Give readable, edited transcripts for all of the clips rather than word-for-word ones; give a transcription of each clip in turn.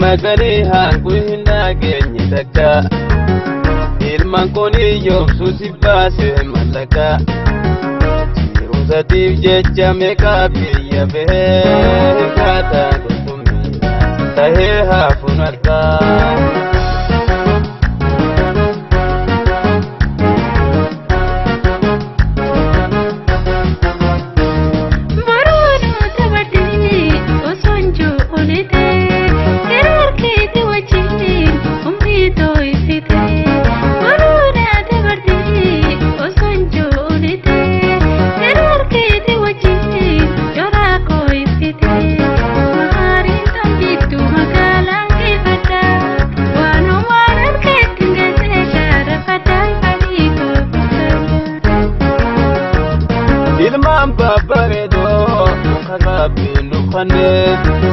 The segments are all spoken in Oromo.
Magalii hanquu hin dhageenye takka ilmaan kun hiyyoomsuu si baase mallaqa jirumsatiif jecha meeqaa biyya bahee kaataa qurxummii tahee haafuun harkaa. Ilmaan babbareedoo kan rabbiin dhufane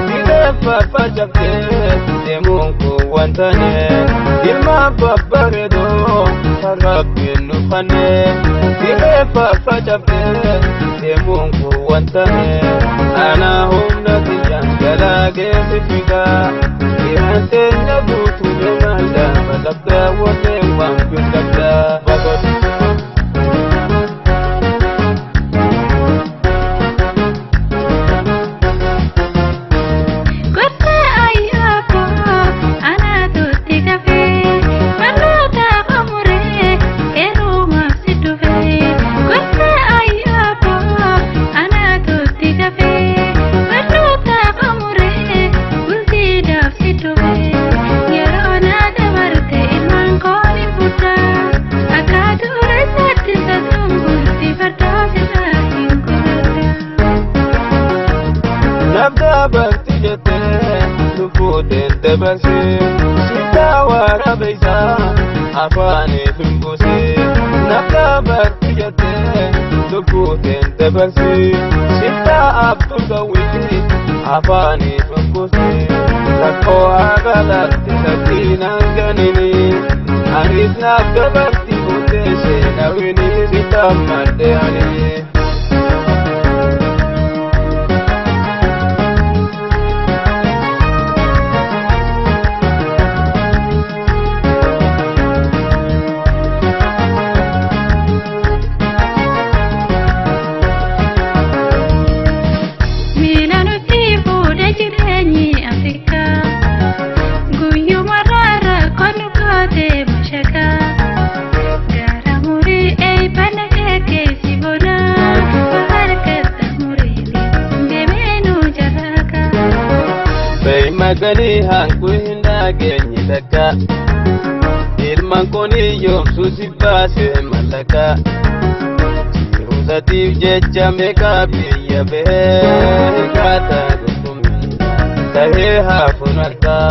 dirreeffa facaftee deemuun kun wantane. Ilmaan babbareedoo kan rabbiin dhufane dirreeffa facaftee deemuun kun wantane. Ana humna kiyyaan jalaa geessi figaa dhiiraan teenya guutuu deemaan gaafa qabdaa wanneen waan qabdaa bagoota. Dabarti jettee lubbuuteen dabarsee sitaa waraabessaa afaaniif hin buusee. Dabarti jettee lubbuuteen dabarsee sitaa abduu gawwii afaaniif hin buusee. Rakkoo haagalaatti sakkiinaan ganini anis naaf dabarti buutee seenawini sitaa maddee ani. Magalii hanquu hin dhageenye takka ilmaan kun hiyyoomsuu si baase mallaqa jirumsatiif jecha meeqaa biyya bahee kaataa qurxummii tahee haafuun harkaa.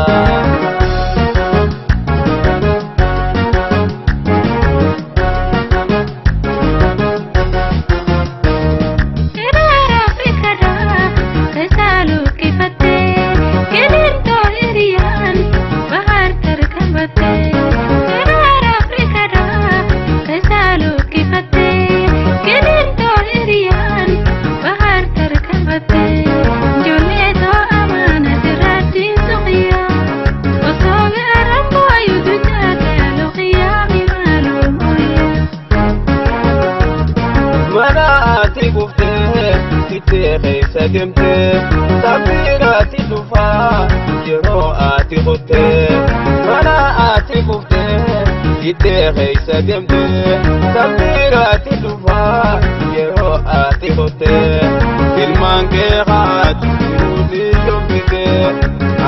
Manaati kuftee ittee keessa deemtee tabbiraati dhufaa yeroo ati kuttee. Mana ati kuftee ittee keessa deemtee tabbiraati dhufaa yeroo ati kuttee. Ilmaan kee haati jiruuti yoomsitee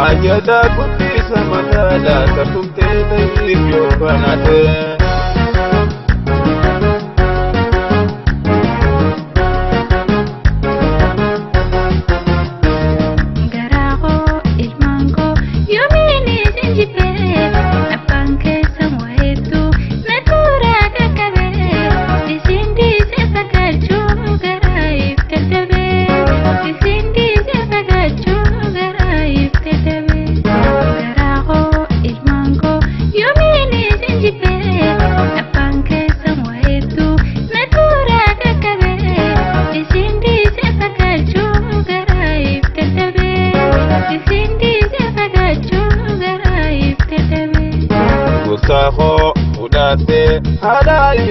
ayyaada guddisa magaalaa tartumtee ta'eef yoo banatee. Ilmaan koo yoomiin isin jibbee.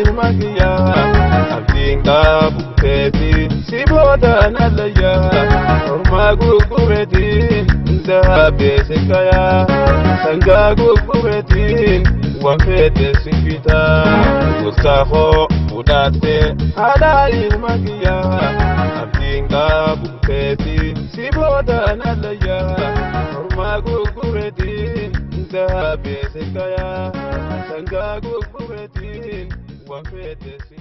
ilma kiyyaa abdiin qabu keeti si boodaan allayyaa ormaa gurgureetiin daabee si kayaa sangaa gurgureetiin waan feete si fitaa gorsaa koo fudhattee haadha ilma kiyyaa abdiin qabu keeti si boodaan allayyaa ormaa gurgureetiin daabee si kayaa sangaa gurgureetiin waan feete si.